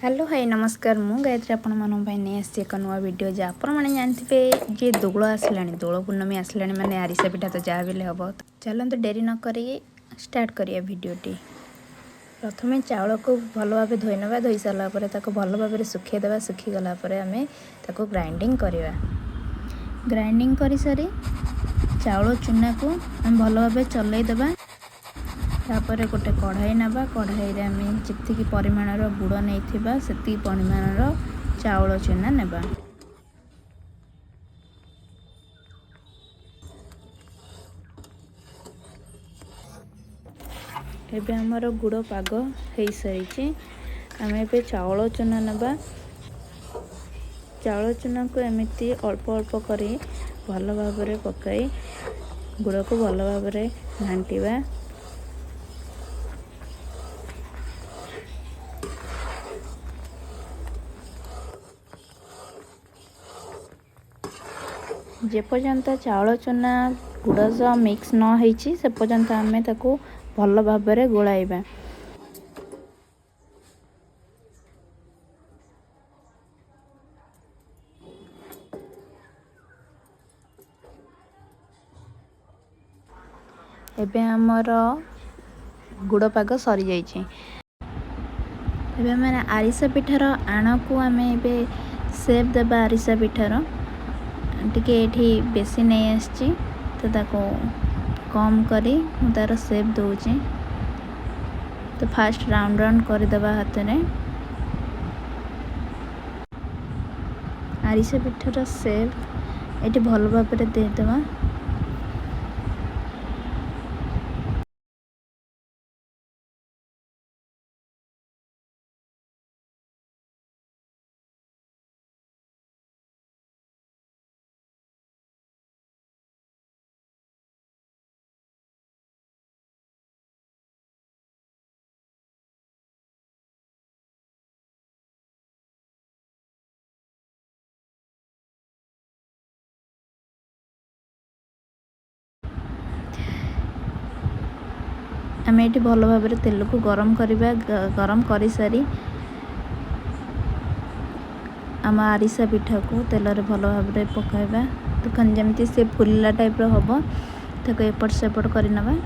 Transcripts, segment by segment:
Hello, high, ନମସ୍କାର। ମୁଁ ଗାୟତ୍ରୀ, ଆପଣମାନଙ୍କ ପାଇଁ ନେଇ ଆସିଛି ଏକ ନୂଆ ଭିଡ଼ିଓ ଯେ ଆପଣମାନେ ଜାଣିଥିବେ ଯେ ଦୋଳ ଆସିଲାଣି, ଦୋଳ ପୂର୍ଣ୍ଣମୀ ଆସିଲାଣି, ମାନେ ଆରିସା ପିଠା ତ ଯାହା ବି ହେଲେ ହେବ। ଚାଲନ୍ତୁ, ଡେରି ନ କରିକି ଷ୍ଟାର୍ଟ କରିବା ଭିଡ଼ିଓଟି। ପ୍ରଥମେ ଚାଉଳକୁ ଭଲ ଭାବେ ଧୋଇ ନେବା। ଧୋଇ ସାରିଲା ପରେ ତାକୁ ଭଲ ଭାବରେ ଶୁଖାଇ ଦେବା। ଶୁଖିଗଲା ପରେ ଆମେ ତାକୁ ଗ୍ରାଇଣ୍ଡିଙ୍ଗ କରିବା। ଗ୍ରାଇଣ୍ଡିଙ୍ଗ କରିସାରି ଚାଉଳ ଚୁନାକୁ ଆମେ ଭଲ ଭାବେ ଚଲେଇ ଦେବା। ତାପରେ ଗୋଟେ କଢ଼ାଇ ନେବା। କଢ଼ାଇରେ ଆମେ ଯେତିକି ପରିମାଣର ଗୁଡ଼ ନେଇଥିବା, ସେତିକି ପରିମାଣର ଚାଉଳ ଚୁନା ନେବା। ଏବେ ଆମର ଗୁଡ଼ ପାଗ ହେଇସାରିଛି। ଆମେ ଏବେ ଚାଉଳ ଚୁନା ନେବା। ଚାଉଳ ଚୁନାକୁ ଏମିତି ଅଳ୍ପ ଅଳ୍ପ କରି ଭଲ ଭାବରେ ପକାଇ ଗୁଡ଼କୁ ଭଲ ଭାବରେ ଘାଣ୍ଟିବା। ଯେପର୍ଯ୍ୟନ୍ତ ଚାଉଳ ଚୁନା ଗୁଡ଼ ସହ ମିକ୍ସ ନ ହେଇଛି, ସେ ପର୍ଯ୍ୟନ୍ତ ଆମେ ତାକୁ ଭଲ ଭାବରେ ଗୋଳାଇବା। ଏବେ ଆମର ଗୁଡ଼ ପାଗ ସରିଯାଇଛି। ଏବେ ଆମେ ଆରିସା ପିଠାର ଆଣକୁ ଆମେ ଏବେ ସେପ୍ ଦେବା। ଆରିସା ପିଠାର ଟିକେ ଏଇଠି ବେଶୀ ନେଇ ଆସିଛି, ତ ତାକୁ କମ୍ କରି ମୁଁ ତା'ର ସେପ୍ ଦେଉଛି। ତ ଫାଷ୍ଟ ରାଉଣ୍ଡ ରାଉଣ୍ଡ କରିଦେବା ହାତରେ। ଆରିସା ପିଠାର ସେପ୍ ଏଠି ଭଲ ଭାବରେ ଦେଇଦେବା। ଆମେ ଏଠି ଭଲ ଭାବରେ ତେଲକୁ ଗରମ କରିବା। ଗରମ କରିସାରି ଆମ ଆରିସା ପିଠାକୁ ତେଲରେ ଭଲ ଭାବରେ ପକାଇବା। ଦେଖନ୍ତୁ, ଯେମିତି ସେ ଫୁଲିଲା ଟାଇପ୍ର ହେବ, ତାକୁ ଏପଟ ସେପଟ କରିନେବା।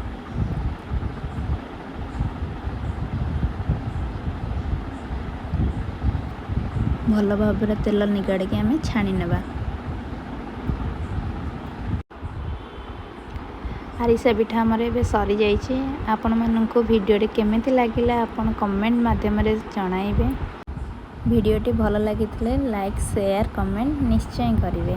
ଭଲ ଭାବରେ ତେଲ ନିଗାଡ଼ିକି ଆମେ ଛାଣି ନେବା। ଆରିସା ପିଠା ଆମର ଏବେ ସରିଯାଇଛି। ଆପଣମାନଙ୍କୁ ଭିଡ଼ିଓଟି କେମିତି ଲାଗିଲା, ଆପଣ କମେଣ୍ଟ ମାଧ୍ୟମରେ ଜଣାଇବେ। ଭିଡ଼ିଓଟି ଭଲ ଲାଗିଥିଲେ ଲାଇକ୍, ସେୟାର, କମେଣ୍ଟ ନିଶ୍ଚୟ କରିବେ।